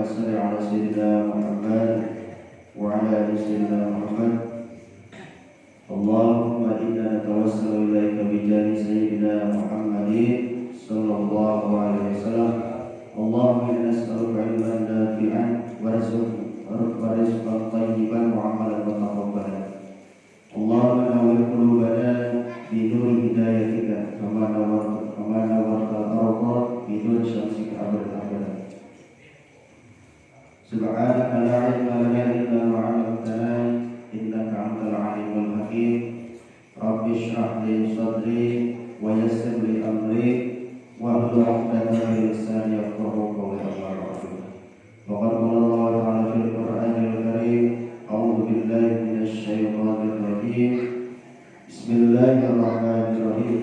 Shalli ala sayyidina Muhammad wa ala ali sayyidina Muhammad. Allahumma inna natawassalu ilaika bi jahi sayyidina Muhammadin sallallahu alaihi wasallam. Allahumma inna nas'aluka ilman nafi'an wa rizqan thayyiban wa 'amalan mutaqabbalan. Allahumma nawwir qulubana bi nuri hidayatika kama nawwarta al-ardha bi nuri syamsika abadan abadan. Subhanaka la ilma lana illa ma 'allamtana innaka antal alimul hakim. Rabbi shrah li sadri wa yassir li amri wahlul 'uqdatam min lisani yafqahu qawli. Amma ba'du. Faqad qala Allah ta'ala fil Qur'anil Karim, a'udzu billahi minasy syaithanir rajim. Bismillahirrahmanirrahim.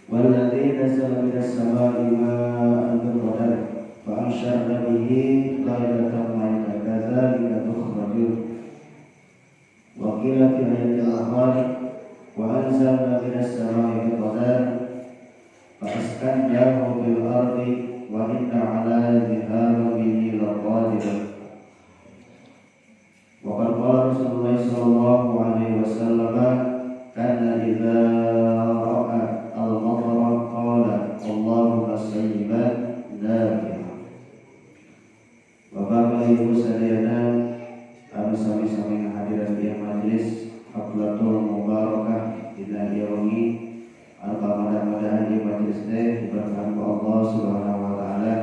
Walladzi nazzala minas samaa'i ma'an biqadar fa ansha'na bihi baldatan maytan kadzalika tukhrajun. Wa qila fi ayatil ukhra wa anzalna minas samaa'i biqadar fa askannahu fil ardi wa inna 'ala dhahabin bihi laqadirun. Wa qad qala Rasulullah sallallahu alaihi wasallam kana idza ra'a al-matara qala Allahumma sayyiban nafi'a. Bapak Ibu sadayana anu sami-sami ngahadiran di majelis Haflatul Mubarakah dina ieu wengi anu mudah-mudahan di majelis teh diberkahan ku Allah Subhanahu wa taala.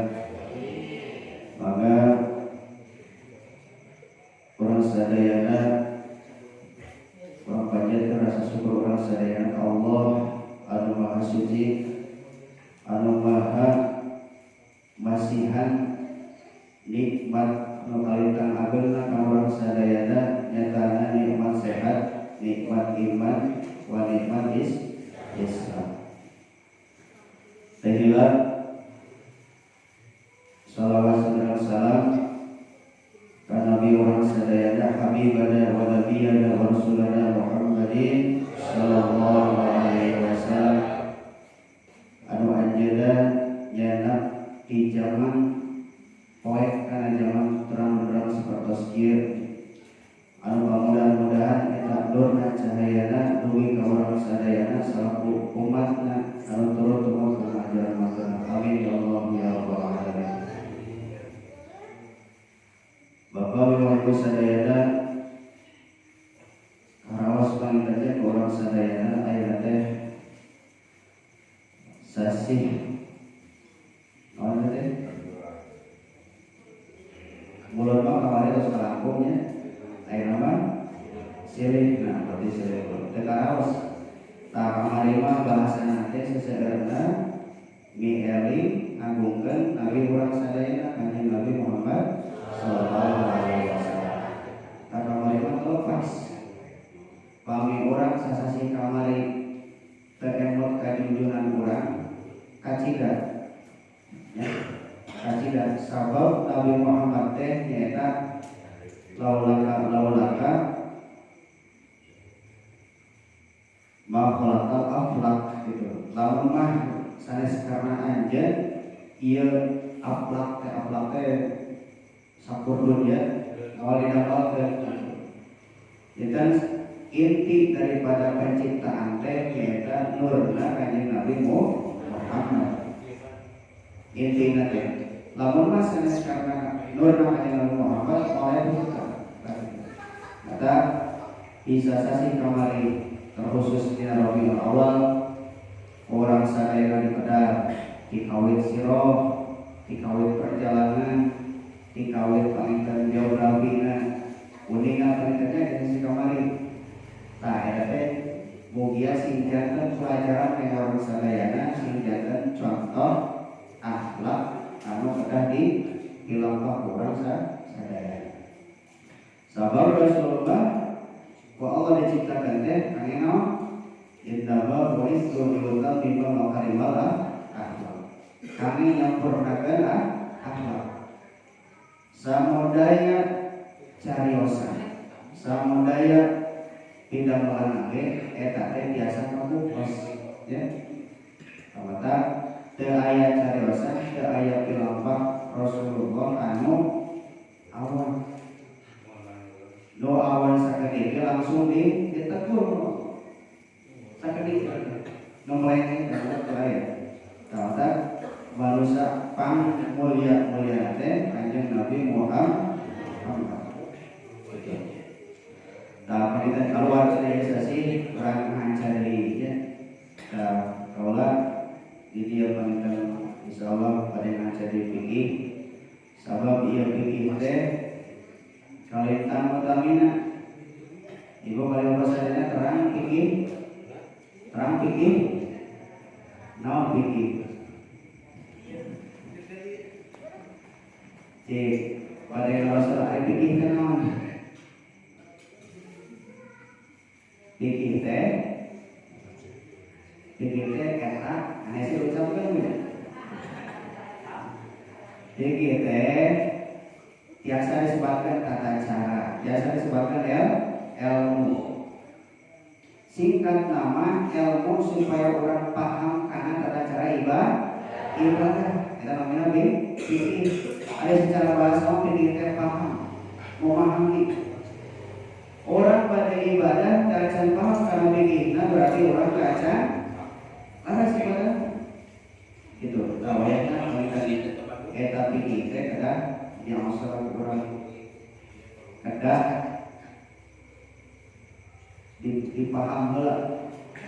Maka urang sadayana urang panjatkeun rasa syukur urang sadayana ka Allah anu maha suci, anu maha masihan nikmat anu kalintang ageungna ka urang sadayana, nyatana nikmat sehat, nikmat iman, wa nikmat Islam. Teh hilap salawat dan salam ka nabi urang sadayana habibana wa nabiyana wa rasulana Muhammadin sallallahu alaihi wasallam anu anjeunna nyanak di zaman poek kana zaman terang-benderang sapertos kieu anu mudah-mudahan eta nurna cahayana dugi ka urang sadayana salaku umatna anu turut tumurun kana ajaran mantenna. Amin ya Allah ya rabbal alamin. Bapak Ibu sadayana karaos panginten ka urang sadayana ayeuna teh sasih naon teh bulan mah kamari tos kalangkung nya ayeuna mah silih, nah berarti silih teh karaos. Tah kamari mah bahasana teh seseueurna mieling ngagungkeun nabi urang sadayana Kanjeng Nabi Muhammad sallallahu alaihi wasallam. Tah kamari mah telepas pami urang sasasih kamari teu emot ka junjunan urang kacida ya kacida sabab Nabi Muhammad teh nyaeta laulaka ma khalaqal aflak gitu. Lamun mah sanes karena anjeun ieu aflak teh sakur dunya awal didapatkeun. Jadi inti daripada penciptaan teh nyaeta nurna Kanjeng Nabi Muhammad. Intina teh lamun mah sanes karena nurna Kanjeng Nabi Muhammad oleh buka. Kata bisa sasih kamari terkhusus dina Rabiul Awal orang sadayana dipedar dikawit siroh, dikawit perjalanan, dikawit panginten geografina uninga pangintennya di sisi kamari. Tah eta teh mugia sing janten pelajaran ka urang sadayana, sing janten contoh akhlak anu kedah di dilampah urang sadayana. Sabab Rasulullah ku Allah diciptakan teh kangge naon? Innama bu'istu liutammima makarimal akhlak. Kami nyampurnakeun akhlak. Samudaya cariosa, samudaya pidamelan ge eta teh biasa kabuktos ya. Kamata teu aya cariosa, teu aya pilampah Rasulullah Allah anu awan. Nu awan sakedik langsung ditegur. Sakedik nu meleng teh lain. Tah manusia pang mulia-mulia teh Kanjeng Nabi Muhammad. Nah, kita keluar dari sesi kurang hancur ya. Nah, kaulah di dia panginten insyaallah pada ngajar di fikih. Sabab ieu fikih teh kalintang utamina. Ibu kali bahasanya terang fikih. Terang fikih. Naon fikih? Cik, pada masalah fikih teh naon? Fikih teh eta aneh sih ucapkeun we. Fikih teh tiasa disebutkan tata cara, tiasa disebutkan ilmu. Singkat nama ilmu supaya orang paham karena tata cara ibadah. Eta namanya fikih. Ada secara bahasa fikih teh paham, memahami. Orang pada ibadah tak paham karena fikihna berarti orang tak laras ibadah. Gitu. Nah, wayahna eta fikih teh kedah diaoskeun urang kedah dipaham heula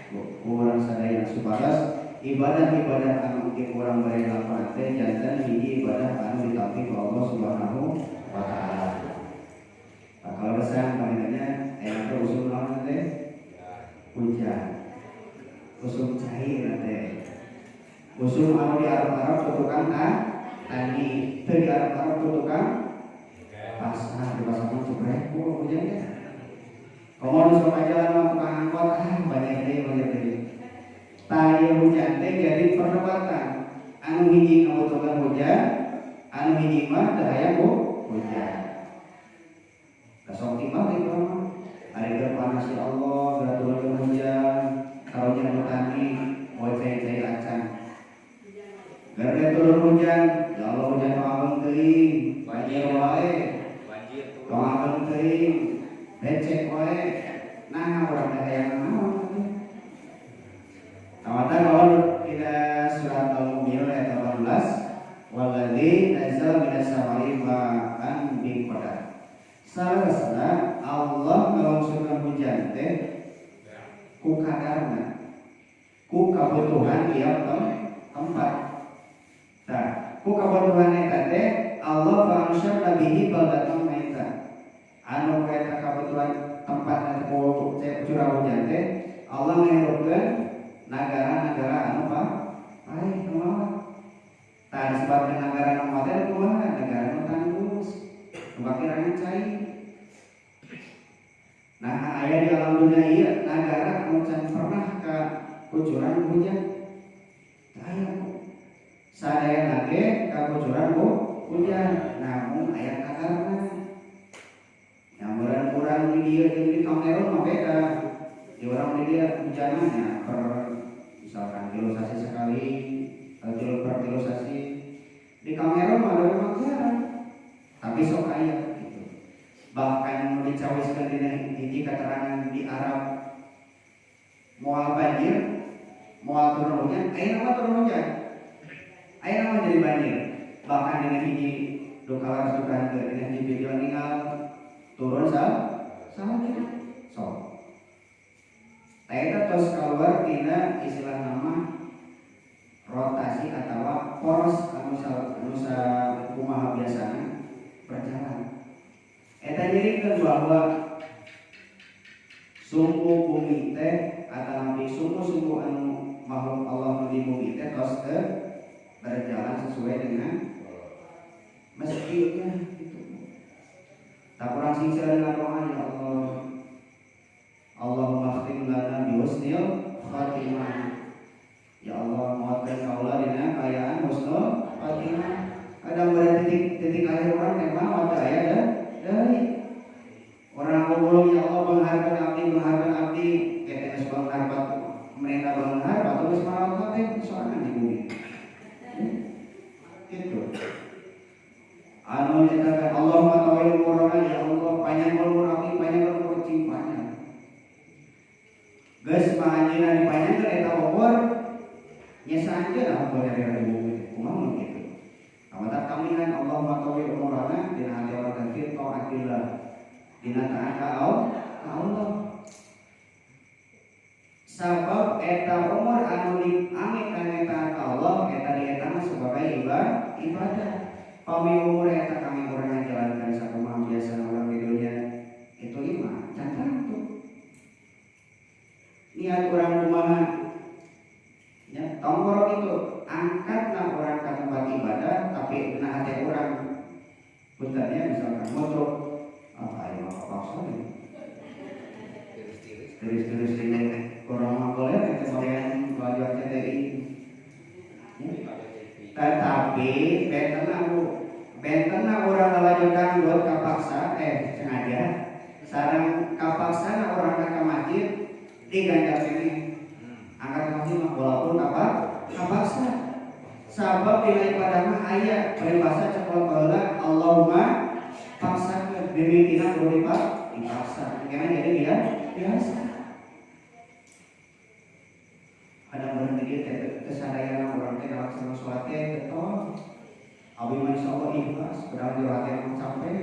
ku urang sadayana supados ibadah-ibadah anu ku urang bade lakonan teh janten hiji ibadah anu ditampi ku Allah Subhanahu wa taala. Nah, kalau resang pangintennya teh usum naon teh? Hujan. Usum cair teh. Usum anu di Arab-Arab ku tukang tani, teu di Arab-Arab ku tukang pasar, di pasar mah cubrek ku hujan teh. Komo nu sok jalan mah tukang angkot, banyak deui. Tah ieu hujan teh jadi perdebatan. Anu hiji ngabutuhkeun hujan, anu hiji mah teu hayang hujan. Kasok timbal teh urang mah. Ari keur panas ya Allah, geura turun hujan, karunya nu tani, moal cai-cai acan. Geura turun hujan, ya Allah hujan tong ageng teuing, banjir wae. Banjir tong ageng teuing, becek wae. Nah, urang teh hayang naon teh? Tawatan kalau dina surat Al-Mu'minun ayat 18, wallazi nazzala minas samai ma'an biqadar. Salasna Allah ngalongsorkeun hujan teh ku kadarna, ku kabutuhan ieu tempat. Tah, ku kabutuhan eta teh Allah fa'ansyarna bihi baldatan maita. Anu eta kabutuhan tempat ku curah hujan teh Allah ngahirupkeun nagara-nagara anu paeh kumaha. Tah disebabkeun nagara anu teh kumaha? Nagara anu tandus, nu kakirangan cai. Nah, aya di alam dunia ieu nagara anu can pernah ka kucuran hujan. Teu aya kok. Sadayana ge ka kucuran hujan, namun aya kadarna. Nyamuran urang di dieu jeung di Kamerun mah beda. Di urang di dieu hujanna per misalkan tilu sasi sekali atau tilu per tilu sasi. Di Kamerun mah memang jarang. Tapi sok aya gitu. Bahkan nu dicawiskeun dina hiji keterangan di Arab moal banjir, moal turun hujan, ayeuna mah turun hujan. Ayeuna mah jadi banjir. Bahkan dina hiji duka duka henteu dina hiji video ninggal turun salju. Sok. Eta tos keluar tina istilah nama rotasi atawa poros anu kumaha biasana berjalan. Eta nyirikeun bahwa sumbu bumi teh atanapi sumbu-sumbu anu makhluk Allah nu di bumi teh tos teu berjalan sesuai dengan mestinya gitu. Tak kurang sincere dengan doa ya Allah. Allahumma khtim lana bi husnil khatimah. Ya Allah, maafkan kaula dina kaayaan husnul khatimah. Kadang pada titik akhir orang teh mah teu aya deui. Orang ngomong ya Allah mengharapkan abdi, kita geus mengharap mereka mengharap atau geus maot teh sorangan di bumi. Gitu. Anu nyatakan Allahumma tawil umurana, ya Allah panjang umur abdi, panjang umur cing panjang. Geus mah anjeunna dipanjangkeun eta umur nya saanjeunna umur dari bumi kumaha mun kitu. Awatak kamihan Allahumma tawil umurana dina hati urang teh fi taatillah. Dina taat ka Allah. Sabab eta umur anu diange kana taat ka Allah eta dietang sebagai ibadah. Pami umur eta kami urang ngajalankan sakumaha biasa urang di dunia itu lima can tangtu. Niat urang kumaha ya tong borok itu angkatna urang ka tempat ibadah tapi na hate urang puntennya misalkan motor ah ayo mah kapaksa nih. Tiris-tiris ini kurang mah boleh eta bagian baju CTI. Tetapi bentena urang lalajo dangdut kapaksa sengaja sareng kapaksana urang ka masjid diganjar keneh angkat ke masjid mah walaupun apa kapaksa sabab dina ibadah mah aya peribahasa cek baheula Allahumma paksakeun mimitina kudu dipaksa karena jadi dia biasa ada berhenti dia teh sadayana urang teh ngalaksanakeun salat teh getol abi mah insyaallah ikhlas padahal jero hati mah capek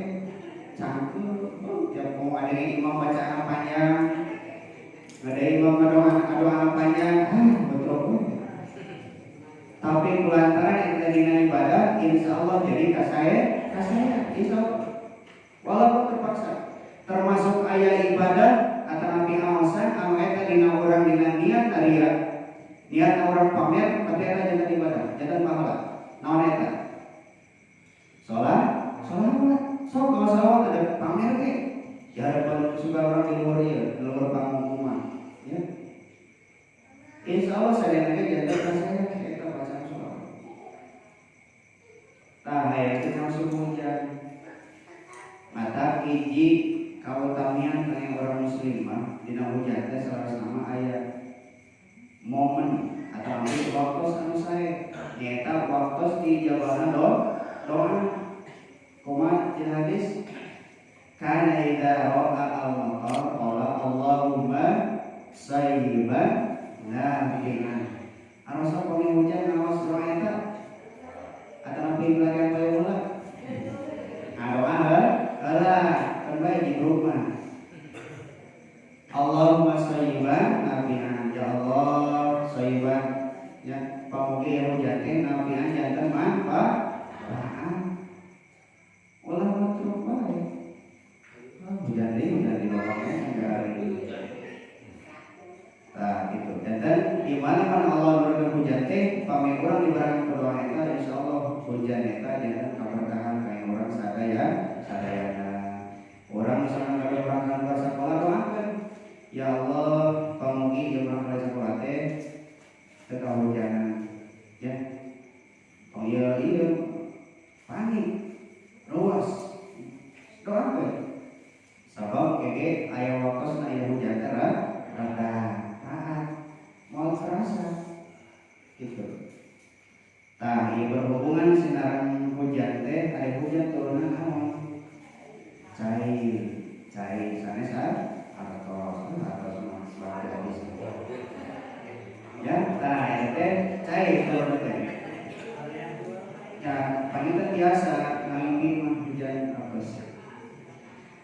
cangkeul tiap mau ada imam bacaan panjang ada imam doa panjang betul tapi kulantaran eta dina ibadah insyaallah jadi kasaya insyaallah walaupun terpaksa termasuk aya ibadah atanapi aosan anu eta dina urang dina niat ria niat orang pamer tapi eta jantan ibadah jantan pahala naon eta salat sholawat sok kalau sholawat ada pamer ge di hadapan suka orang di luar ieu di luar pangumuman ya insyaallah sadayana ge jantan kasaya eta bacaan sholawat tah aya teh langsung hujan mata hiji kautamian kana orang muslim mah dina hujan teh salah nama aya momen atau ambil waktu anu sae nyaeta waktu dijabahna doa kumaha dina hadis kana idza ra'a al-matar qala Allahumma sayyiban nafi'an anu sok pami hujan ngaos doa eta atanapi belajar bae heula doa heula kan bae di grup mah Allahumma sayyiban nafi'an ya Allah sayyiban ya pamugi ya hujan teh nafi'an janten manfaat ulah matruk bae hujan deui hujan di bawahnya enggak tah gitu janten di mana mana Allah nurunkeun hujan teh pami urang dibarengan ku doa eta insyaallah hujan eta janten kaberkahan ka urang sadaya sadayana urang misalkan gawe urang ka sakola doakeun ya Allah pamugi ieu urang ka sakola teh teu kahujanan ya oh iya iya panik ruas doakeun sabab kege aya waktosna aya hujan teh rada taat moal terasa gitu tah ieu berhubungan sinaran hujan teh aya hujan turunan naon cai cai sanes artos artos mah sebagai hadis ya tah eta teh cai turun teh ya panginten biasa ngamimpi mah hujan apes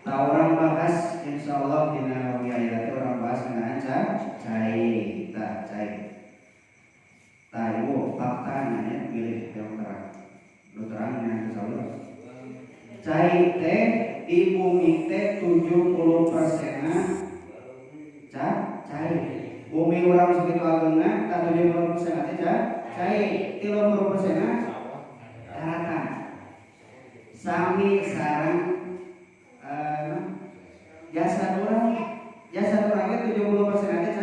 tah urang bahas insyaallah dina wiaya teh urang bahas ngeunaan cai tah cai tah ieu faktana nya pilih yang terang nu terangnya insyaallah cai teh di bumi teh 70% cai bumi urang sakitu ageungna tah 70% teh cai 30% daratan sami sareng jasad urang teh 70% teh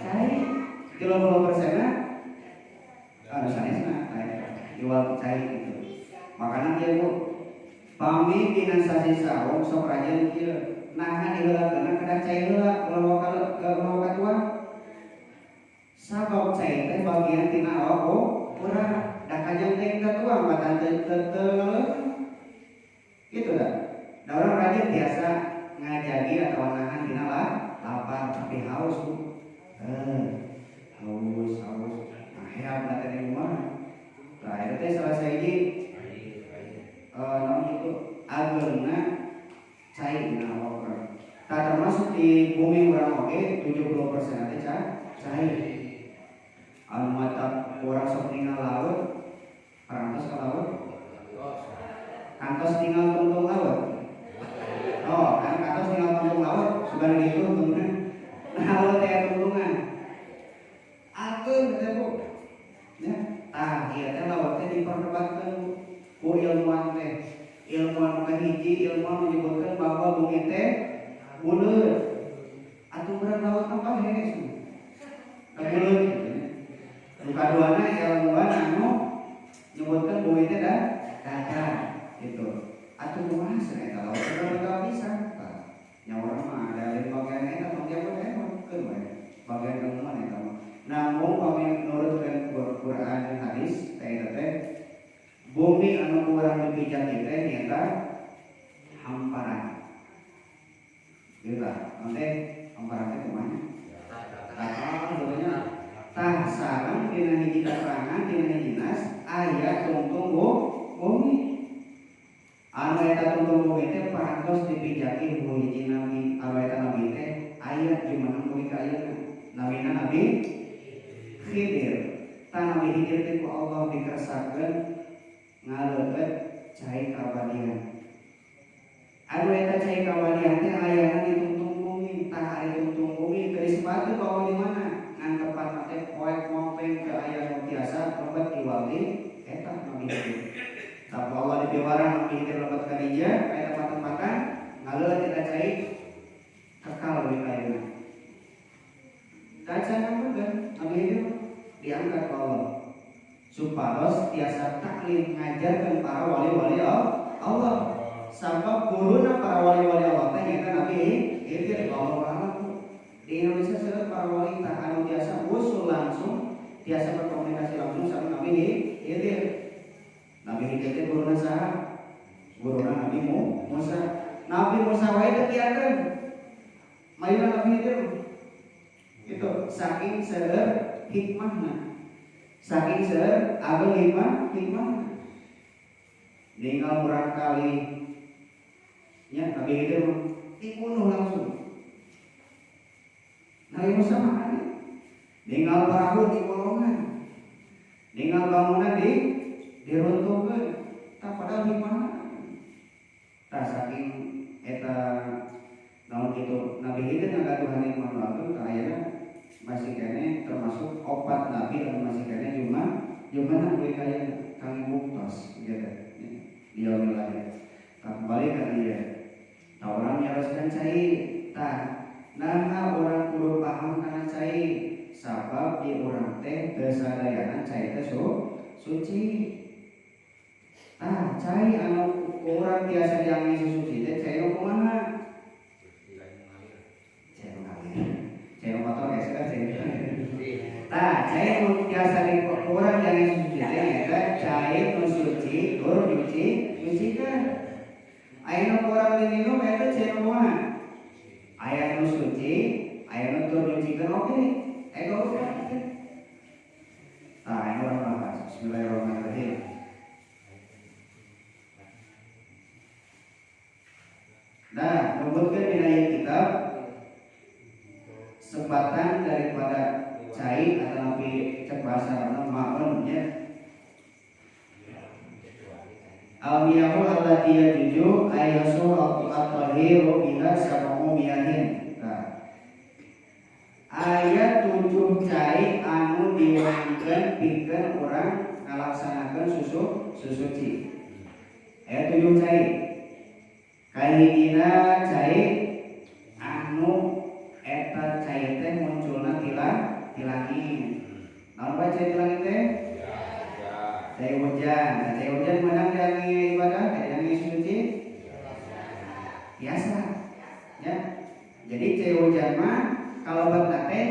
cai 30% anu sanesna jual cai gitu makana kieu Bu pami dina sasi saum sok rajin kieu naha diheulakeunna kedah cai heula ulah katuang sabab cai teh bagian tina awak urang da kajeng teh katuang matan teu teu rajin tiasa ngajagi atau nahan dina lapar tapi haus bu. Haus haus. Nah heap teh di rumah. Tah eta teh salah sahiji naon itu ageungna cai dina awak urang. Tah termasuk di bumi urang oge 70% teh cai. Anu mata urang sok ningal laut, parantos ka laut? Kantos ningal tungtung laut. Oh, kan kantos ningal tungtung laut, sugan gitu tungtungna. Nah, laut teh tungtungan. Ageung teh Bu. Ya, tah ieu teh laut teh diperdebatkeun ku ilmuwan teh. Ilmuwan kahiji ilmuwan menyebutkan bahwa bumi teh buleut. Atuh meureun laut mah bahe cenah. Buleut gitu nya. Nu kaduana ilmuwan anu nyebutkeun bumi teh datar gitu. Atuh kumaha cenah eta laut teh bakal bisa. Tah, nya urang mah ada lain bagian eta tong jago teh keun we. Bagian ilmuwan eta mah. Namun kami nurutkeun Quran dan hadis teh eta teh bumi anu kurang dipijak teh nyata hamparan. Gitu lah, nanti hamparan teh kumaha? Tah, sebetulnya tah sareng dina hiji katerangan dina hiji nas aya tungtung bumi. Anu eta tungtung bumi teh parantos dipijaki ku hiji nabi, anu eta nabi teh aya jumeneng bumi ka ayeuna. Namina Nabi Khidir. Tah Nabi Khidir teh ku Allah dikersakeun ngaleueut cai kabadian. Anu eta cai kabadian teh ayana di tungtung bumi. Tah ari tungtung bumi teu disebutkeun bahwa di mana? Ngan tempatna teh poek mompeng ke aya nu tiasa lebet iwali eta Nabi Khidir. Tah ku Allah dipiwarang Nabi Khidir lebet ka dinya ka eta patempatan ngaleueut eta cai kekal di ayeuna. Tah can Nabi Khidir diangkat ku Allah supados tiasa taklim ngajarkan para wali-wali Allah. Sabab guruna para wali-wali Allah teh nyaeta Nabi Khidir. Allah alam di Indonesia seueur para wali tah anu tiasa usul langsung tiasa berkomunikasi langsung sama Nabi Khidir. Nabi Khidir teh guruna saha? Guruna Nabi Musa. Nabi Musa wae teu kiakeun. Mayuna Nabi Khidir. Itu saking seueur hikmahna. Saking seueur ageng hikmahna. Ninggal murang kali nya Nabi Khidir mah dibunuh langsung. Nabi Musa mah ada. Ninggal perahu di bolongan. Ninggal bangunan di diruntuhkeun. Tah padahal hikmahna. Tah saking eta naon kitu Nabi Khidir ngagaduhan hikmah nu ageung tah ayeuna masih kene termasuk opat nabi anu masih kene jumeneng we kaya kang buktos gitu. Dia wilayah. Tah kembali ka dieu. Tah urang nyaroskeun cai tah naha urang kudu paham kana cai sabab di urang teh teu sadayana cai teh suci. Tah cai anu urang tiasa diangge suci teh cai nu kumaha? Cai nu ngalir. Cai nu kotor geus kan cai. Tah cai nu tiasa di urang diangge suci teh nyaeta cai nu suci tur nyuci nyucikeun. Aya nu kurang diminum eta cai nu kumaha? Aya nu suci, aya nu tur nyucikeun oge. Aya udah. Tah aya urang bahas. Bismillahirrahmanirrahim. Nah, menyebutkan dina ieu kitab sebatan daripada cai atau nabi cek bahasa Arabna maun nya. Al-miyahu allati yajuju ayyasu at-tahiru biha sab'u miyahin. Nah, ayat 7 cai anu diwangkeun pikeun urang ngalaksanakeun susuci. Ayat 7 cai. Kahijina cai anu eta cai teh munculna ti langit. Naon bae cai ti langit teh? Cai hujan. Nah, cai hujan menang diangge ibadah, diangge suci? Biasa. Ya. Jadi cai hujan mah kalau bentak teh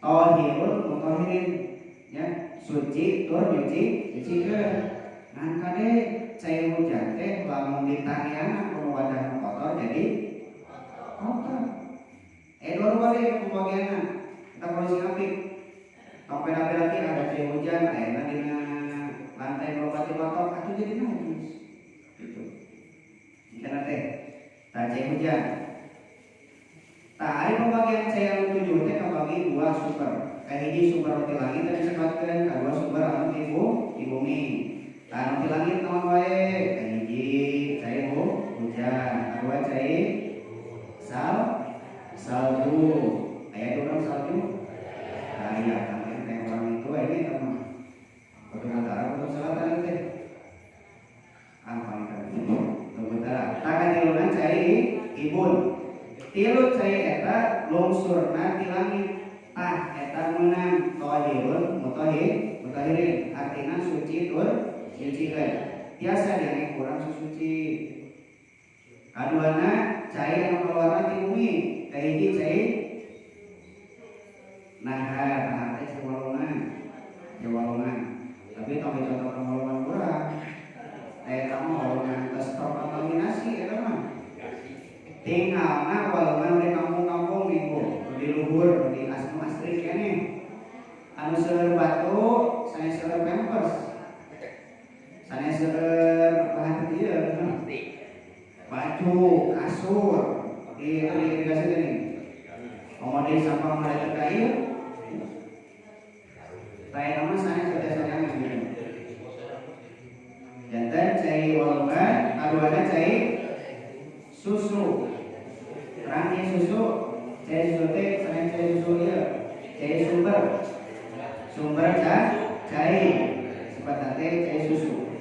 tahirun mutahhirin, ya, suci tur nyuci nyucikeun. Ngan kade cai hujan teh lamun ditanian ku wadah jadi kotor. Dua balik pembagianna. Kita polisi apik. Tong peda-peda ada cai hujan, ayeuna dina lantai loba ti kotor atuh jadi najis. Gitu. Kana teh tah cai hujan. Tah ari pembagian cai anu tujuh teh kabagi dua sumber. Kahiji sumber ti langit tadi disebutkeun, kadua sumber anu ti bumi. Tah anu ti langit naon wae? Kahiji cai hujan, kadua cai salju. Aya urang salju? Aya kan teh orang itu ini eta mah. Kutub utara, kutub selatan teh. Apa eta? Kutub utara. Tah katiluna cai ibun. Tilu cai eta lungsurna ti langit. Tah eta meunang tahirun mutahhirin, artina suci tur nyucikeun. Tiasa diangge kurang susuci. Kaduana cai anu kaluarna ti bumi, kahiji cai nahar teh cai walungan. Cai walungan. Tapi tong dicontohkeun walungan kurang. Eta mah walungan tos terkontaminasi eta mah. Tinggalna walungan di kampung-kampung minggu, di luhur, di asma asri keneh. Anu seueur batu, sanes seueur pampers. Sanes seueur bahan ieu, baju, kasur, di irigasi teh nih. Komo deui sampah mah teu ka ieu. Tah mah sanes teu saneangan gitu. Janten cai walungan, kaduana cai susu. Terangnya susu, cai susu teh sanes cai susu ieu, cai sumber. Sumber cai sebat teh cai susu.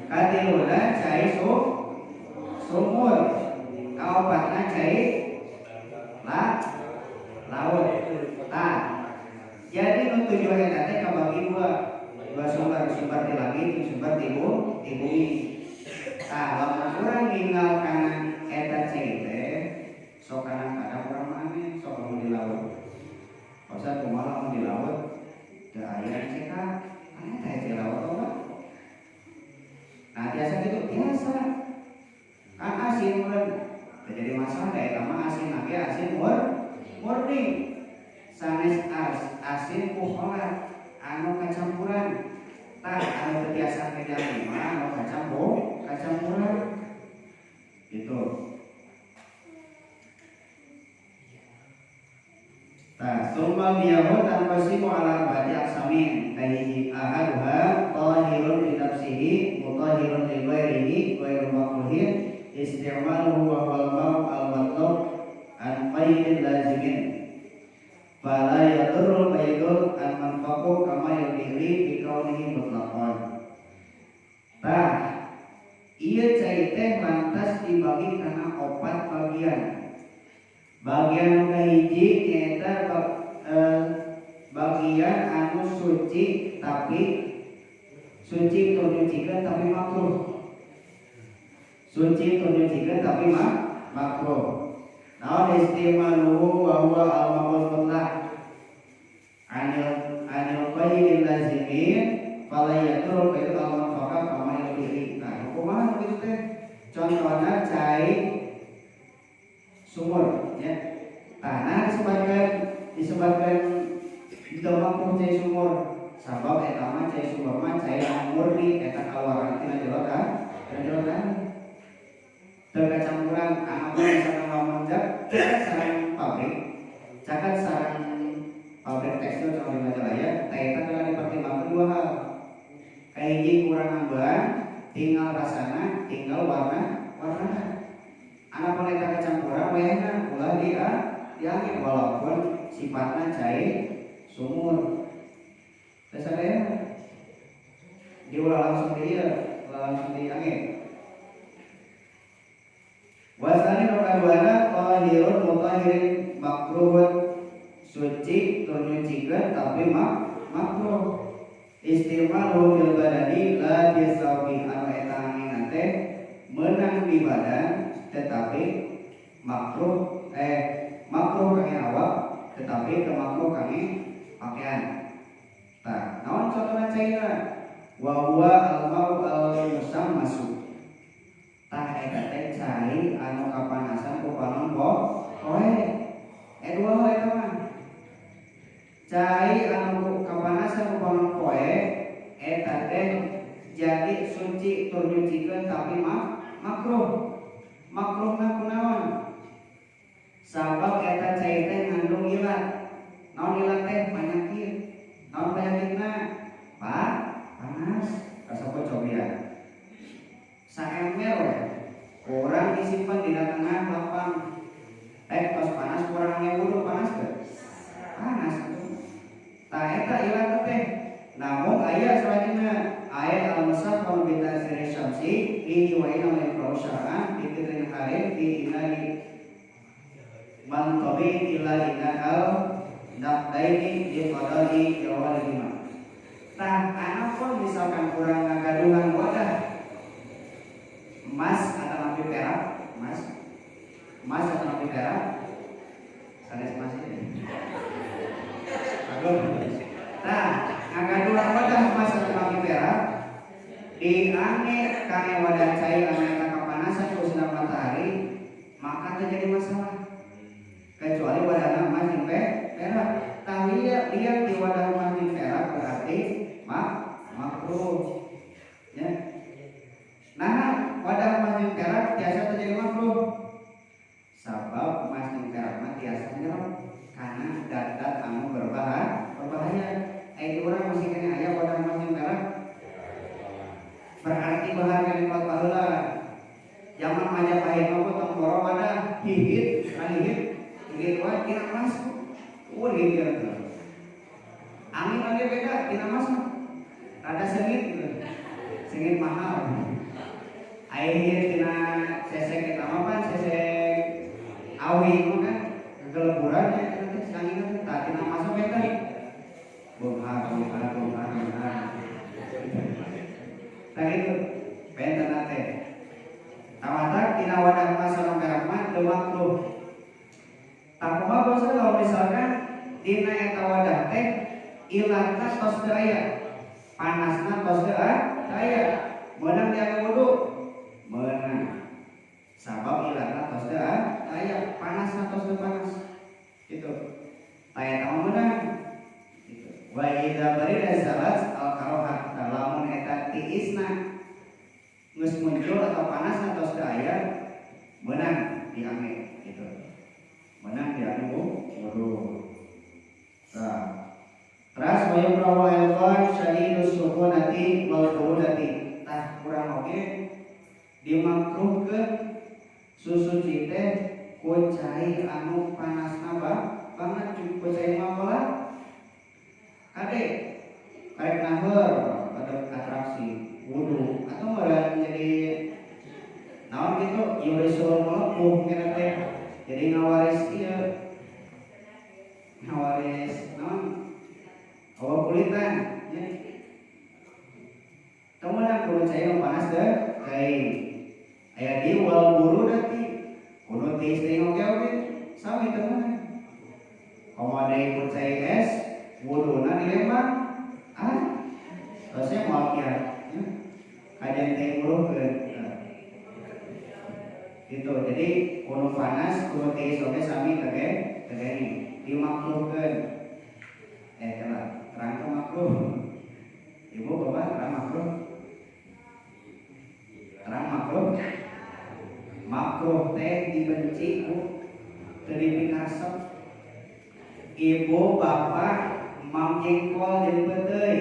Katiluna cai sumur. Kaopatna cai laut. Tah. Jadi nu tujuh eta teh kabagi dua. Dua sumber, sumber di langit, sumber di bumi. Tah, lamun urang ninggal kana eta cai teh sok kadang-kadang urang mah aneh, sok lamun di laut. Pasal kumaha lamun di laut teu aya CK, aneh teh cai laut oge. Nah, biasa gitu, biasa. Kan asin meureun. Teu jadi masalah da eta mah asin lagi asin murni. Sanes asin ku kholat anu kacampuran. Tah anu teu tiasa kejalmi mah anu kacampuran. Gitu. Tah summa biyahu tanqasimu ala arba'ati aqsamin. Kahiji ahaduha tahirun li nafsihi mutahhirun li ghairihi ghairu makruhin isti'maluhu wa huwal ma'u al-matlub an qaidin lazimin. Fala yadurru qaidul an manfaqu kama yudhili bi kaunihi mutlaqan. Tah ieu cai teh lantas dibagi kana opat bagian. Bagian kahiji nyaeta bagian anu suci tapi suci tur nyucikeun tapi makruh. Suci tur nyucikeun tapi makruh. Naon istimaluhu wa huwa al-ma'ul mutlaq anil qaidil lazimin fala yadurru qaidu al-manfaqa kama yudhili. Nah, kumaha kitu teh? Contohna cai sumur ya. Tanah disebabkan itu makruh cai sumur. Sabab eta mah cai sumur mah cai anu murni eta kaluaran tina jero tanah. Teu kacampuran anu misalkan lamun caket sareng pabrik, caket sareng pabrik tekstil sama di Majalaya, teh eta kudu dipertimbangkan dua hal. Kahiji kurang ambean, tinggal rasana, tinggal warna. Anak eta kecampuran wayahna ulah diangin walaupun sifatna cai sumur. Teh sadaya diulah langsung di ieu, ulah langsung diangin. Wasani nu kaduana tahirun mutahhirin makruhun, suci tur nyucikeun tapi makruh. Istimalu fil badani la bisawbi anu eta anginna teh meunang di badan tetapi makruh makruh kangge awak tetapi teu makruh kangge pakaian. Tah, naon contohna caina? Wa huwa al-mau al-musammasu. Tah eta teh cai anu anu kapanasan ku panon poe. Dua hal eta mah. Cai anu kapanasan ku panon poe eta teh jadi suci tur nyucikeun, tapi mah makruh. Makruhna kunaon? Sabab eta cai teh ngandung ilat. Naon ilat teh? Penyakit. Naon penyakitna? Pak, panas. Kasapa cobian. Saember we. Urang disimpan di tengah lapang. Tos panas kurang wudu, panas teu? Panas atuh. Tah, eta ilat teh. Namun aya selanjutnya ayat al-musaffar bi ta'siri syamsi fihi wa inna ma yukrahu syar'an fi qidrin harim fi ina'i man tabi ila ina al naqdaini li qada'i jawalihima. Tah, pun misalkan kurang ngagaduhan wadah emas atau napi perak, emas, emas atau napi perak, sanes emas ini. Aduh. Nah, ngagaduhan wadah emas atau napi perak, diangge kangge wadah cai anu eta kapanasan ku sinar matahari, maka terjadi masalah. Kecuali wadahna emas jeung perak. Tah, lihat lihat di wadah emas jeung perak berarti makruh. Ya. Nah, wadah emas jeung perak tiasa terjadi makruh. Sabab emas jeung perak mah tiasa nyerap karena dat-dat anu berbahaya. Ai urang masih keneh aya wadah emas jeung perak. Berarti berharga di baheula. Zaman Majapahit mah tong boro wadah, hihit, hihit, hihit wae tina emas. Gitu. Angin oge beda tina emas mah. Rada sengit gitu. Sengit mahal. Ai tina sesek eta mah pan sesek awi mah kan kegeleburan ya eta teh angin teh, tah tina emas mah beda. Beunghar, beunghar, beunghar, beunghar. Tah gitu. Benten teh. Tamatak tina wadah emas sareng perak mah teu makruh. Tah, kumaha bosna kalau misalkan dina eta wadah teh ilatna tos teu aya, panasna tos teu aya, meunang diangge wudu? Meunang. Sabab ilatna tos teu aya, panasna tos teu panas. Gitu. Tah, eta mah meunang. Gitu. Wa idza barida zalat al karohah. Lamun eta tiisna geus muncul atau panas atau teu aya, meunang diangge gitu. Meunang diangge wudu. Nah, terus wa yukrahu aidan syadidus sukhunati wal burudati. Tah, kurang oge dimakruhkeun susuci teh ku cai anu panasna banget, ku cai makola. Kade karek naheur pada atraksi wudu atau meureun jadi naon gitu, yurisul melepuh kira teh, jadi ngawaris ieu, ngawaris naon, hawa kulitan ya. Teu meunang kudu cai nu panas teh teuing. Aya di wal burudati, kudu tiis teuing oge oge sami teu meunang. Komo deui ku cai es wuduna di Lembang, ah terusnya moal kiat ya. Kajian teh nguruhkeun gitu. Jadi kudu panas kudu tiis oge sami tege tegeni dimakruhkeun. Kela terang ke makruh, ibu bapak, terang makruh, terang makruh. Makruh teh dibenci ku, teu dipikaresep. Ibu bapak, mam jengkol jeung peuteuy,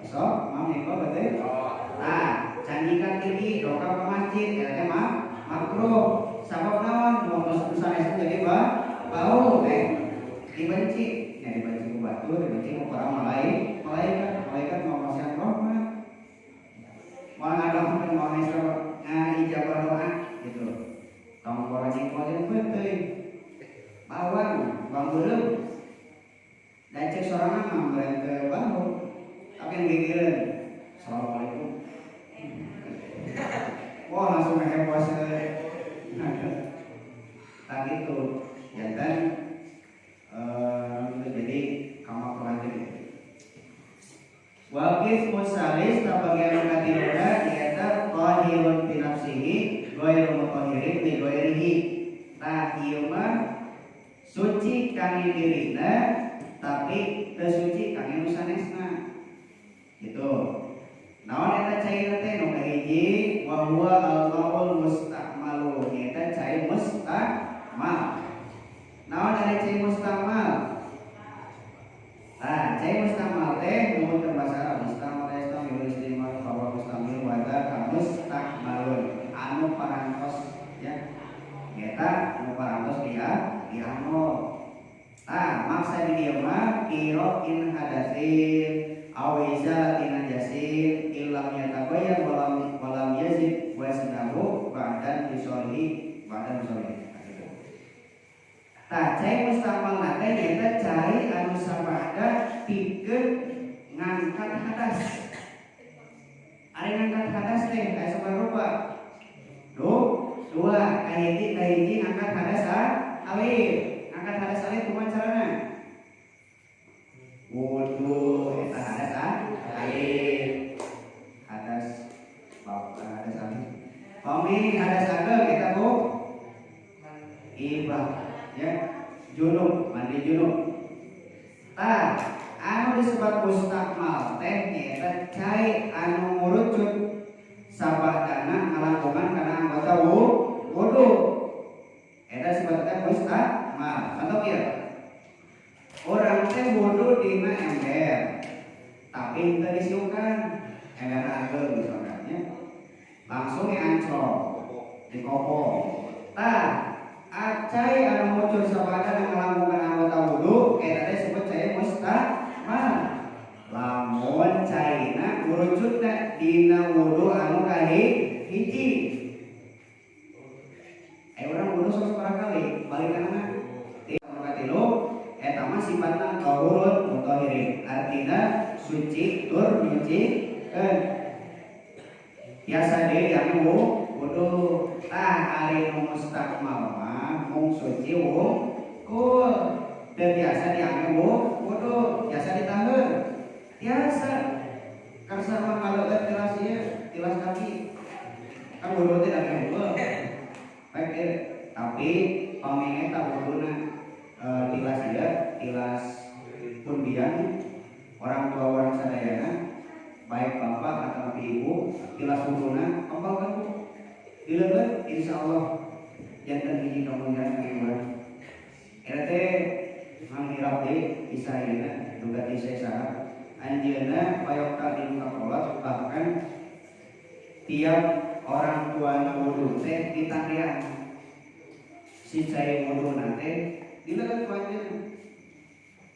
sok mam jengkol peuteuy. Nah, candika tinggi dongkap ke masjid eta teh mah makruh. Sabab naon? Mau sanes jadi bau teh dibenci ya, dibenci ku batur, dibenci ku para malaikat. Malaikat, malaikat mau masihan rahmat, mau ngadoakeun, mau ijabah doa gitu. Tong pora jengkol jeung peuteuy, bawang, bawang beureum dan cek sorangan mah meureun teu bau, tapi yang gigireun, "Assalamualaikum." Wah, langsung heboh. Tak gitu jantan jadi kamakruhan gitu. Wa qismu salis, ta bagian katiluna nyaeta tahirun fi nafsihi. Ghairu mutahhirin li ghairihi. Tah ieu mah suci kangge dirina tapi teu suci kangge nu sanesna. Gitu. Naon eta caina teh? Nu kahiji, wa huwa al-maul musta'malu, eta cai musta'mal. Naon ari cai musta'mal? Nah, cai musta'mal teh numutkeun bahasa Arab, musta'mal yastamilu istimal fa huwa mustamil wa dzaka musta'malun, anu parantos ya. Eta anu parantos dia dianggo. Tah, maksa di dieu mah in hadasin aw izalati najasin illam yatabayyan walam walam yazid wasnahu ba'dan bisolihi ba'dan bisolihi. Nah, gitu. Tah, cai mustakmal teh nyaeta cai anu sabada pikeun ngangkat hadas. Ari ngangkat hadas teh aya sabaraha rupa? Dua. Kahiji kahiji ngangkat hadas alit. Ngangkat hadas alit kumaha carana? Wudu, eta hadas alit. Hadas hadas alit. Pami hadas ageng eta bu ibah ya, junub, mandi junub. Tah, anu disebut mustakmal teh nyaeta cai anu ngurucut sabadana ngalangkungan kana anggota wudu. Eta disebut teh mustakmal. Contoh kieu, urang teh wudu dina ember tapi teu disiukan, ember ageng misalkan nya, langsung ancol dikopo. Tah, cai anu muncul sabada ngalangkungan anggota wudu eta teh disebut cai mustakmal lamun caina ngurucutna dina wudu anu kahiji. Urang wudu sok sabaraha kali balikanna? Tilu. Katilu eta mah sifatna tahurun mutahhirin, artina suci tur nyucikeun, biasa deui anu wudu. Tah, ari nu mustakmal mah mung suci wungkul, teu biasa diangge wudu, biasa ditaheur, biasa karsa mah ngaleueut tilas ieu, tilas kaki kan wudu teh da unggul baik ieu. Tapi pami eta wuduna tilas ieu, tilas pundian orang tua orang sadayana, baik bapak atau ibu, tilas wuduna kembangkan bu dileueut, insyaallah janten hiji kamuliaan kangge urang. Eta teh manghirap deui isa ayeuna duga ti saha anjeunna payok di muka, bahkan tiap orang tua wudu teh ditangkian si cai wudu teh dileueut ku anjeunna.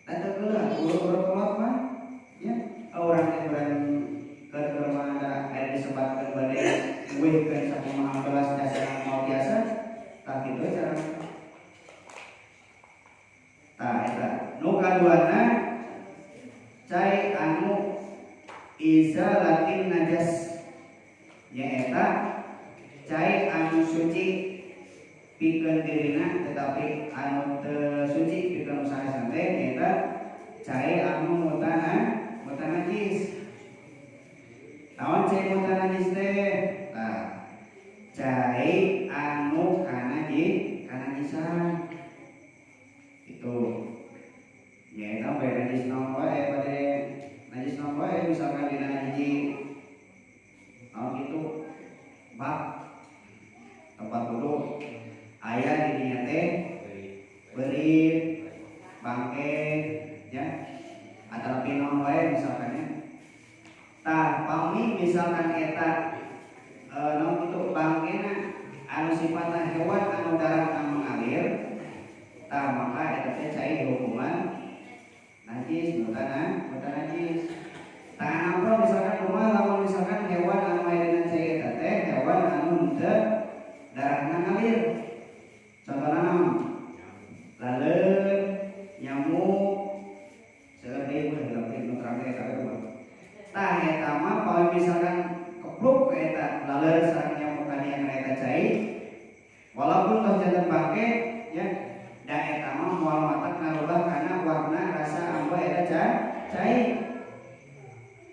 Eta geula urut-urut kolot mah ya urang teh urang keur mah ada aya disebatkeun bade wehkeun sakumaha belas dasar mau biasa. Tah, kitu cara. Tah, eta nu kaduana, cai anu izalatin najas, nyaeta cai anu suci pikeun dirina tetapi anu teu suci pikeun usaha teh, nyaeta cai anu mutanajis. Naon cai mutanajis teh? Tah, cai anu kana kanajisan itu, nyaeta bae najis naon wae, bade najis naon wae, misalkan dina hiji naon gitu bak tempat duduk aya di dinya teh beurit, bangke ya, atau naon wae misalkan ya. Tah, pami misalkan eta naon gitu bangkena anu sifatna hewan anu darahna mengalir, tah maka eta teh cai hukuman najis, mutanajis. Tah, amprok misalkan kumaha lamun misalkan hewan anu aya dina cai eta teh hewan anu henteu darahna ngalir? Contohna naon? Laleur, nyamuk, seueur deui mah hilap nu terang teh eta mah. Tah, eta mah pami misalkan kepluk ke eta laleur sareng nyamuk ka kana eta cai, walaupun tos janten bangke ya, da eta mah moal matak ngarubah kana warna, rasa, ambo eta cai,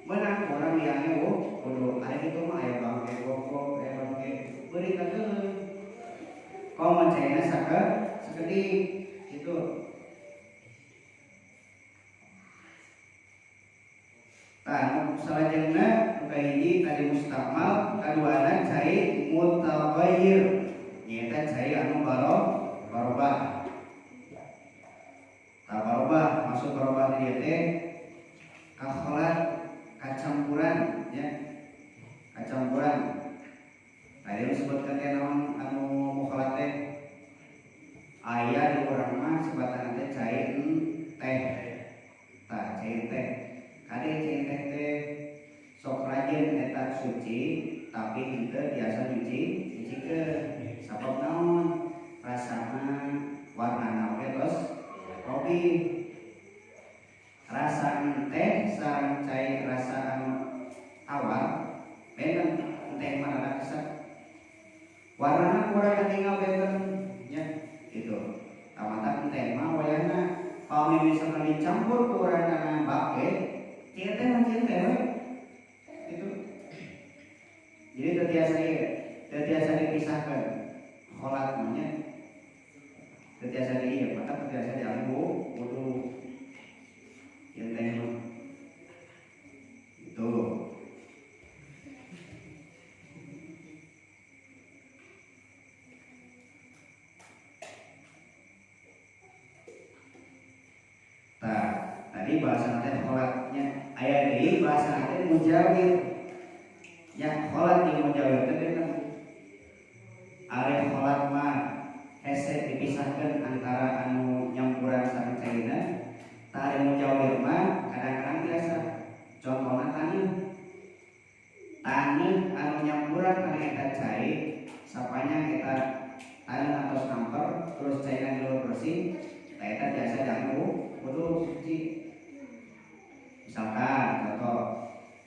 menang urang diangge wudu. Ari kitu mah aya bangke gogok, aya bangke beurit. Komo caina sakedik itu. Tah salajengna nu kahiji tadi mustakmal, kaduana cai mutaghayyir nyaeta cai anu barobah. Tah barobah maksud barobah di dieu teh kakholat kacampuran ya. Kacampuran. Tadi disebutkan teh naon anu mukhalat teh aya di urang mah sebatan teh cai teh. Tah cai teh. Kade cai teh teh sok rajin eta suci tapi henteu biasa nyuci nyucikeun. Sabab naon? Rasana warnana oge tos kopi. Rasa teh sareng cai rasa anu tawar benten teh mah rada keset. Warnana kurang ketinggal benten nya gitu. Tamatan teh mah wayahna pami misalkan dicampur ku urang kana bake, cai teh mah cai teh we. Gitu. Jadi teu tiasa ieu, teu tiasa dipisahkeun. Kholat mah nya. Teu tiasa di ieu, maka teu tiasa diambil wudu. Ieu teh mah. Gitu. Tah, tadi bahasa teh kholatnya aya deui bahasa teh mujawir. Ya kholat jeung mujawir teh benten. Ari kholat mah hese dipisahkeun antara anu nyampuran sareng caina. Tah ari mujawir mah kadang-kadang biasa. Contohna taneuh. Taneuh anu nyampuran kana eta cai sapanjang eta taneuh atos namper terus caina dilur bersih, tah eta biasa dianggo wudu suci. Misalkan contoh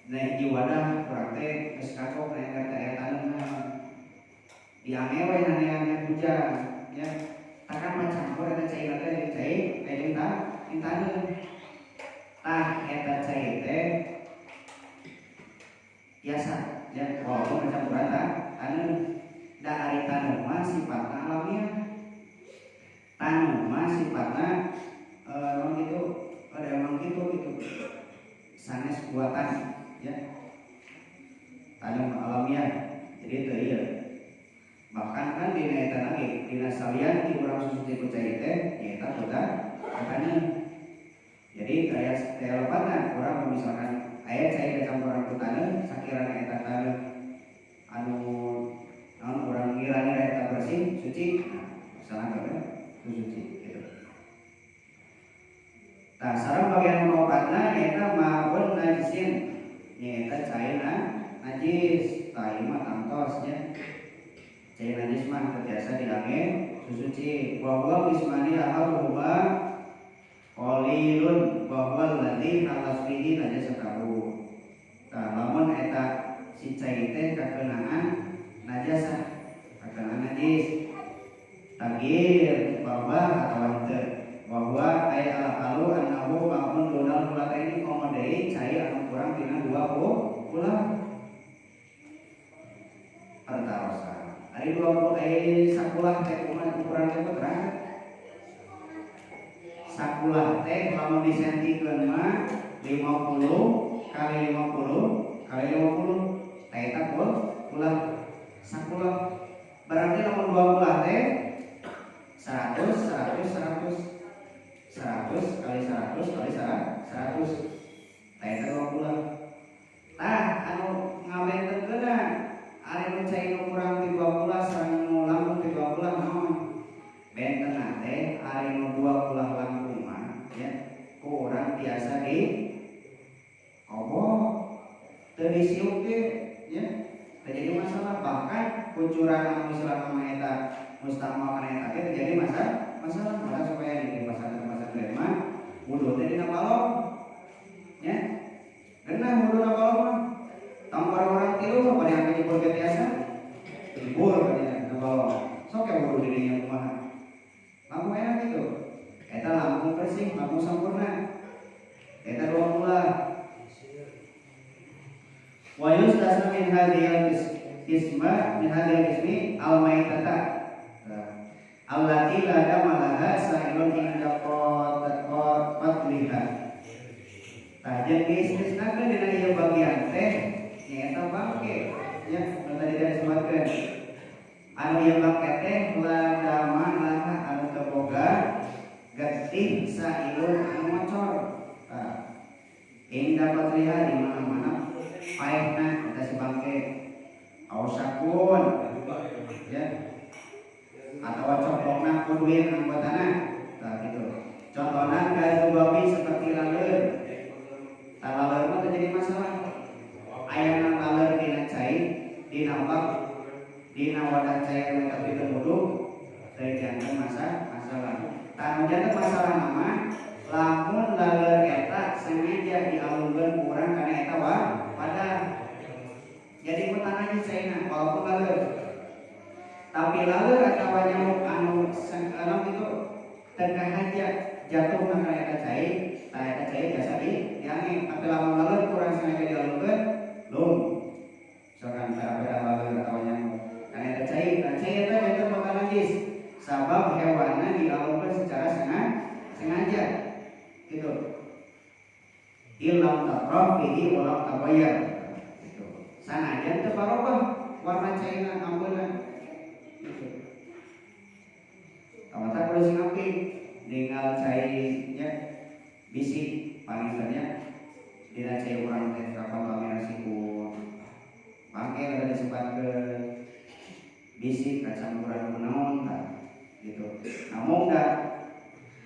na hiji wadah kurang teh geus kagok na eta teh aya taneuhna. Diange we naneangan hujan ya. Takan mah campur eta cai teh jeung cai jeung taneuh. Tah eta cai teh biasa ya walaupun kecampuran taneuh. Da ari taneuh mah sifatna alamiah. Taneuh mah sifatna naon gitu, ada emang gitu gitu. Sanes buatan ya. Taneuh alamiah. Jadi teu ieu. Bahkan kan dina eta lagi, dina salian ti urang susu ku cai teh nyaeta buta taneuh. Jadi daya teh lepatna urang misalkan aya cai kecampuran ku taneuh sakirana eta taneuh anu naon urang ngira-ngira eta bersih suci, nah misalkan teh suci gitu. Tah sareng bagian kaopatna nyaeta maun najisin nyaeta caina najis. Tah ieu mah tangtos nya. Cai najis mah teu tiasa diange susuci. Wa huwa qismani ahaduhuma qalilun wa huwa alladzi halas fihi najasatahu. Tah lamun eta si cai teh kakeunaan najasah, kakeunaan najis. Tagir barobah atawa henteu. Wa huwa ay al-aqalu annahu ma'un dunal hulataini komo deui cai anu kurang tina dua ulah pertarosan. Ari dua sakulah teh kumaha ukuran teh terang. Sakulah teh lamun disentikeun mah 50 kali 50 kali 50 teh eta kulah sakulah. Berarti lamun dua kulah teh 100 100 100 100 kali 100 kali 100 teh eta dua kulah. Tah anu ngabentenkeunna ari nu cai nu kurang ti dua kulah sareng nu langkung ti dua kulah naon? Bentenna teh ari nu dua kulah langkung mah ya ku urang tiasa di kobok teu disiuk ge ya terjadi masalah. Bahkan kucuran anu misalkan mah eta mustakmal kana eta ge terjadi masalah. Maka supaya di pasar-pasar mah wudu teh dina balong ya genah wudu na balong mah tong orang tilu apa yang nyebur ke tiasa nyebur katanya na balong sok ya wudu dirinya kumaha langkung enak gitu eta langkung bersih langkung sempurna eta dua bulan. Wa yustasna min hadhil isma min hadhil ismi al maitata Allati la dama laha sa'ilun inda qatliha. Tah jeung diistisnakeun dina ieu bagian teh nyaeta bangke ya, nu tadi disebutkeun. Anu ieu bangke teh la dama laha anu teu boga getih sa'ilun anu ngocor. Tah inda qatliha di mana-mana paehna eta si bangke ausakun ya atau coplokna kuduin anggotana. Tah gitu. Contohna kazubabi seperti laleur. Tah laleur mah terjadi masalah. Ayana laleur dina cai, dina bak, dina wadah cai anu tapi teu muduk, teu janten masalah. Tah nu janten masalah mah lamun laleur eta sengaja dialungkeun ku urang kana eta wadah. Jadi kutan aja caina walaupun laleur. Tapi laleur atawa nyamuk anu anu gitu teu kahaja jatuh kana eta cai, tah eta cai biasa diange. Tapi lamun laleur kurang sengaja dialungkeun, lum. Misalkan pera-pera laleur atawa nyamuk kana eta cai, tah cai eta janten bakal najis. Sabab hewanna dialungkeun secara sengaja. Gitu. Illam tatrah fihi wa lam tabayyar. Gitu. Sanajan teu barobah warna caina ambeuna. Gitu. Kamata kudu sing apik ninggal cai nya bisi pangintennya dina cai urang teh kakontaminasi ku bangke ada disebutkeun bisi kacampuran ku naon tah gitu. Namun da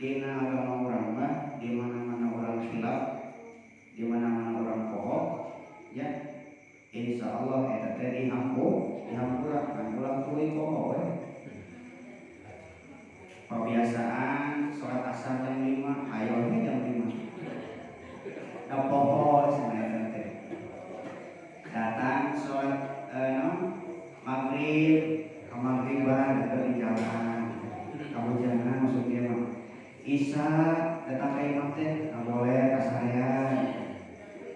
dina agama urang mah di mana-mana urang khilaf, di mana-mana urang poho ya, insya Allah eta teh dihampura kan ulah tuluy poho we. Kebiasaan sholat asar jam 5, ayo we jam 5. Da poho cenah teh. Datang sholat naon maghrib, ka maghriban atau di jalan. Kahujanan maksudnya mah. Isya datang ke imam teh nggak boleh kasarean.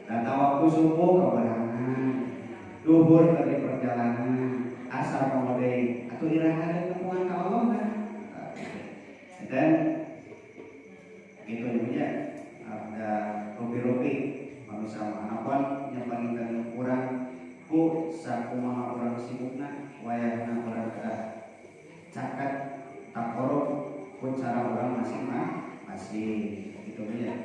Datang waktu subuh kabarangan. Duhur dari perjalanan, asar pamode atau iraha dan nepungan ka Allah nah. Dan gitu juga ada rupi-rupi manusia manapun yang paling kurang ku sakumaha urang sibukna wayahna urang kedah caket takorup ku cara urang masing-masing gitu ya.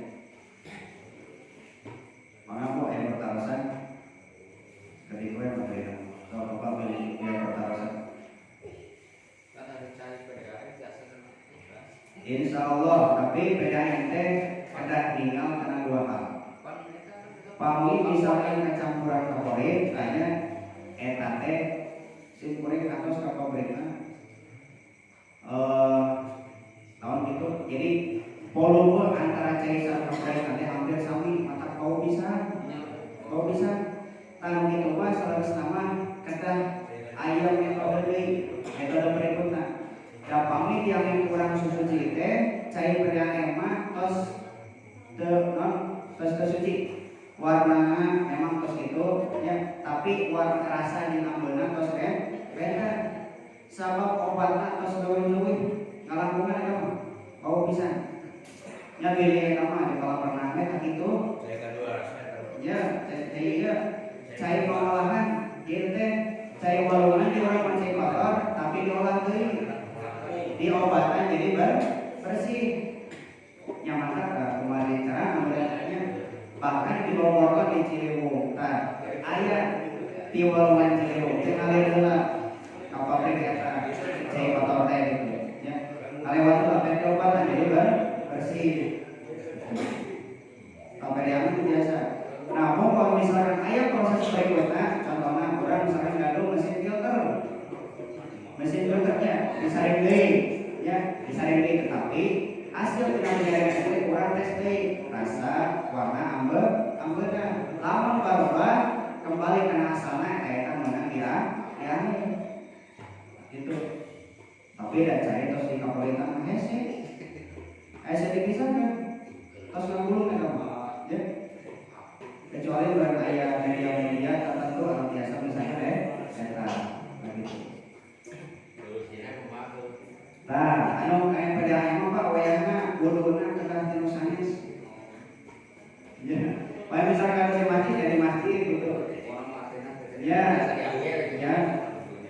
Mangga bu aya pertarosan ketika gue materi kalau bapak beli dia pertarosan. Kan ada cai PDAM jasa sama ikhlas. Insya Allah, tapi PDAM teh kedah tinggal karena dua hal. Pan eta kan Pami misalkan kecampuran kaporit, tanya eta teh sim kuring atos ka pabrikna tahun gitu. Jadi volume antara cai sareng kaporit nanti hampir sami, mata bau bisa, bau bisa. Kalau gitu mah saleresna mah kedah aya metode deui, metode berikutna. Da pami tiang yang kurang susuci teh cai PDAM mah tos teu non tos teu suci. Warnana memang tos itu ya, tapi warna rasa jeung ambeuna tos beda. Sabab obatna tos leuwih-leuwih ngalangkungan eta mah bau pisan. Nya bilih eta mah di kolam renang teh tak kitu. Saya kedua, saya kedua. Ya, cai ieu cai pengolahan ieu teh cai walungan di urang mah cai kotor tapi diolah deui. Diobatan jadi bersih. Nya mantap ka kumaha cara ngabereskeunnya. Bahkan di Bogor di Ciliwung tah aya di walungan Ciliwung teh ngalir heula ka pabrik eta cai kotor teh gitu ya. Kalewat heula teh diobatan jadi bersih. Sampai yang itu biasa. Namun kalau misalkan aya proses berikutnya, contohnya urang misalkan gaduh mesin filter, mesin filternya disaring deui, ya disaring deui, tetapi hasil tidak menyaring itu kurang tes deui, rasa, warna, ambeuna. Lamun barobah kembali kana asalna eta meunang dia, ya gitu. Tapi da cai tos di kapolitan mah hese. Hese dipisahkan. Tos ngagulung eta mah, ya. Kecuali urang aya media-media tertentu anu biasa misalnya deh eta begitu. Solusinya kumaha tuh? wuduna kedah tinu sanes. Ya, bae misalkan di masjid dari masjid gitu. Ya, ya.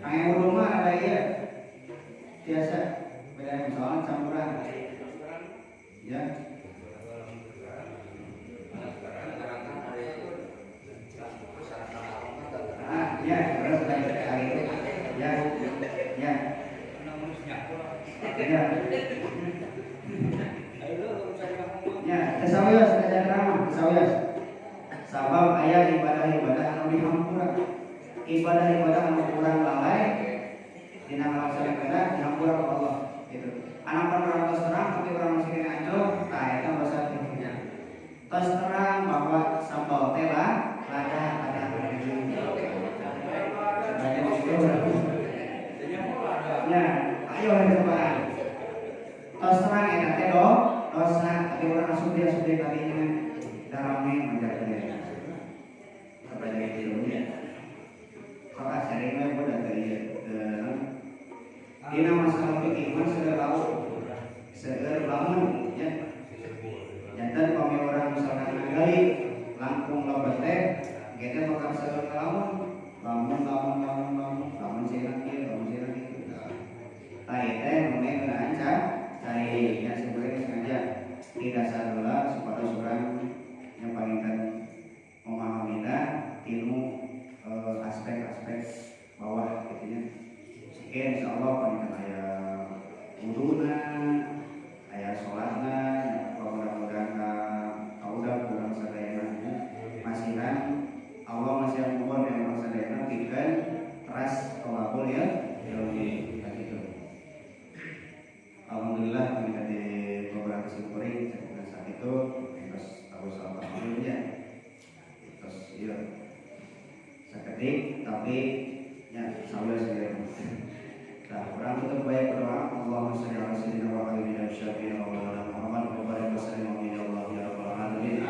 Kangge wudu mah ada ieu. Biasa beda soalnya campuran. Ya. Ah, ya, terus ya, ya. Ya. Ya, tesawios aja tesawios. Sabab aya ibadah-ibadah anu dihampura. Ibadah-ibadah anu kurang lalai dina ngalaksanakeun dihampura ku Allah gitu. Anak urang tos terang tapi urang masih kena anjlok, tah eta dosa kitu. Tos terang bahwa sambal teh lah lada ada. Ya, ayo cobaan. Tos terang eta teh dosa, tapi urang asup dia asup deui tadinya darame manjarkeun. Sampai dari kieu. Sok sering we budak teh ieu. Dina masalah fikih mah seueur lauk. Seueur lamun ya. Janten pami urang misalkan ngagali langkung lebet teh ge bakal seueur ngalamun. Lamun lamun lamun lamun lamun sieuna kieu, lamun sieuna kieu. Tah ieu teh mengenai ngeunaan cai ya sebenarnya sengaja di dasar heula supados urang yang paling memahaminya tinu aspek-aspek bawah gitu nya. Sekian insyaallah paling aya wuduna, aya salatna, mudah-mudahan kaudah kurang sadayana masihan Allah masih ampun yang urang sadayana pikeun teras tolakul ya ilmi gitu. Alhamdulillah kami tadi beberapa syukuri saat itu terus tahu salah alhamdulillah terus iya sakedik tapi ya sawios ya. Nah, orang tetap baik berdoa. Allahumma shalli ala sayyidina wa habibina syafi'ina wa maulana Muhammad wa barik wa sallim ya Allah ya rabbal alamin.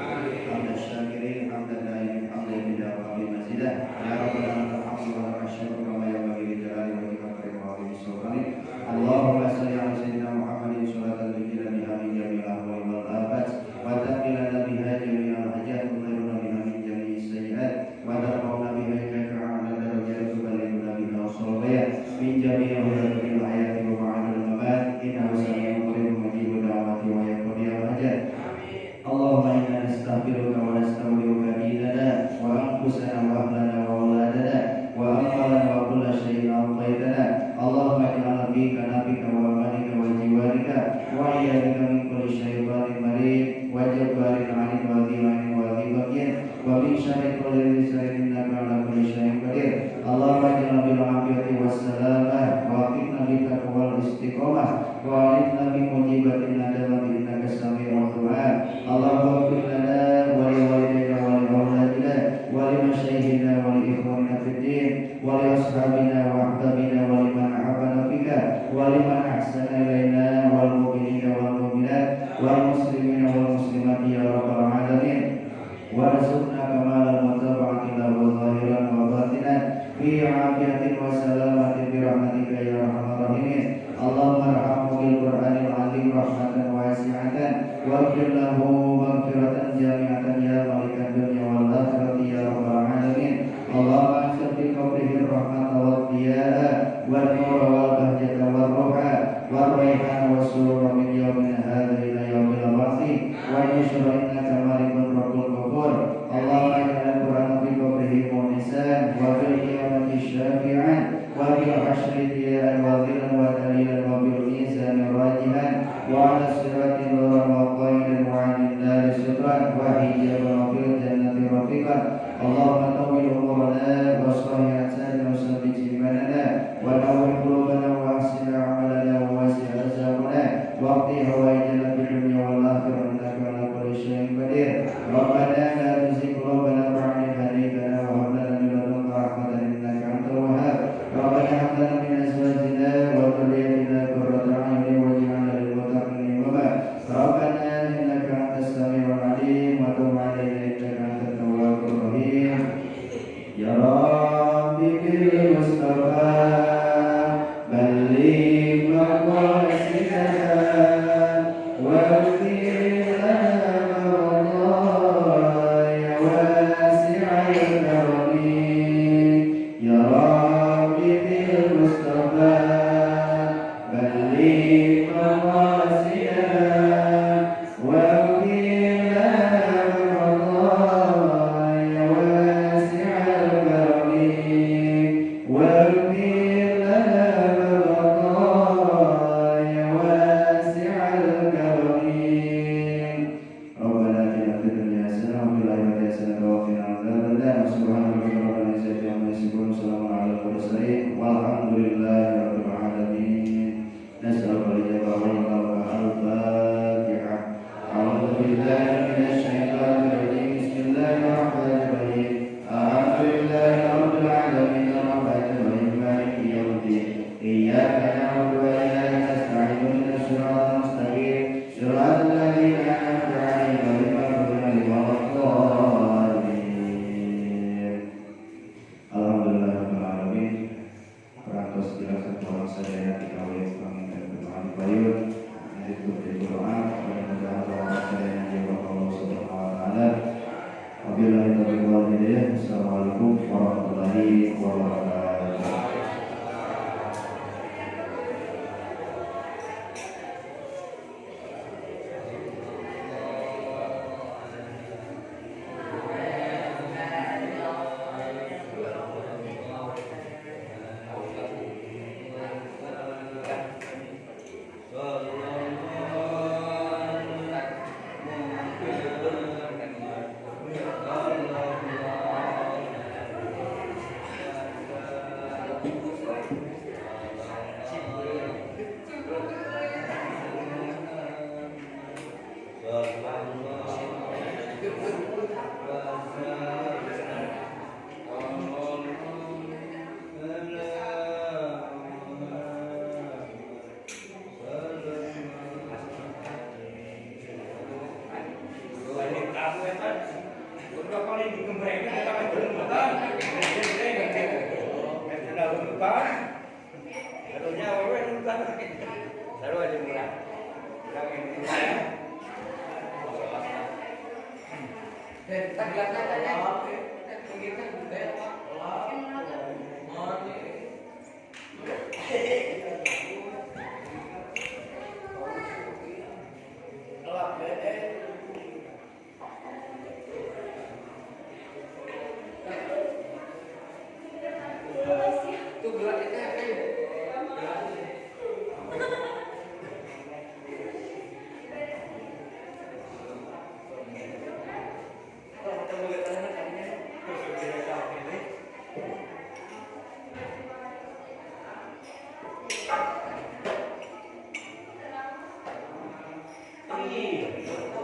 Hamdan syakirin hamdan daimin hamdan bila wa bi mazidah. Ya rabbana lakal hamdu wa lakal syukru kama yanbaghi li jalali wajhika wa 'azimi sultanik. Allahumma shalli ala sayyidina Muhammadin sholatan tunjina biha min jami'il ahwali wal afat wa taqilana biha jami'al hajat wa tuthahhiruna biha min jami'is sayyi'at wa tarfa'una biha indaka a'la darajat wa tuballighuna biha sawabaya min jami'il khairat hayati wa ba'dal mamat innahu samii'un qaribun mujibud da'wati wa yaqdi al hajat. Allahumma inna nastaghfiruka wa nastaudi'uka dinana wa anfusana wa ahlana wa auladana wa amwalana wa kulla syai'in a'taytana. Allahumma ij'alna fi kanafika wa amanika wa jiwarika wa iyadika min kulli syaitanin marid wa jabbarin 'anid wa dhi'anin wa dhibaqin wa min syarri kulli syai'in innaka 'ala kulli syai'in qadir. Allahumma ij'alna bil 'afiyati was salamah wa qina bi taqwal istiqamah wa 'alina bi mujibatin nadamati innaka samii'ud du'a. Allahumma ighfir lana wa li walidayna wa li awladina wa li masyayikhina wa li ikhwanina fid din wa li ashabina wa ahbabina wa liman ahabbana fika wa liman ahsana ilaina wal mu'minina wal mu'minat wal muslimina wal muslimati ya rabbal alamin. Warzuqna kamalal mutaba'ati lahu zahiran wa batinan fi 'afiyatin wa salamatin bi rahmatika ya arhamar rahimin. Allahumma arhamhu bil Qur'anil 'azim rahmatan wasi'atan waghfir lahu maghfiratan jami'atan ya malikad dunya wal akhirati ya rabbal alamin. Allahumma anzil fi qabrihi rahmatan wad diya'a wan nura wal bahjata war ruha war rayhana was surura min yaumina hadha ila yaumil ba'thi wa nusyura innaka malikun rabbul ghafur. Allahumma ij'al al-Qur'ana fi qabrihi munisan wa fil qiyamati syafi'an wa fil hasyri diya'an wa dhilan wa dalilan wa fil mizani rajihan wa 'ala sirati nuran wa qaidan wa 'anil nari sitran wa hijaban wa fil jannati rafiqan. Allahumma tawwil umurana wa sahih atsana wa sabbit imanana wa nawwir qulubana wa ahsin a'malana wa wasi' arzaqana wa qdi hawaijana fid dunya wal akhirah innaka 'ala kulli syai'in qadir. Rabbana la tuzigh qulubana ba'da idh hadaytana wa hab lana min ladunka rahmatan innaka antal wahhab. Rabbana hab lana min azwajina wa Iyyaka na'budu wa iyyaka nasta'in. Ihdinas siratal mustaqim. Siratal ladzina an'amta 'alaihim ghairil maghdubi 'alaihim waladdallin. Alhamdulillahirabbil alamin. Parantos jelas orang sadaya dikawin panginten doa payun. Itu doa mudah-mudahan orang sadaya dijawab Allah Subhanahu wa taala. Wabillahi taufiq wal hidayah. Assalamualaikum warahmatullahi wabarakatuh. Iya.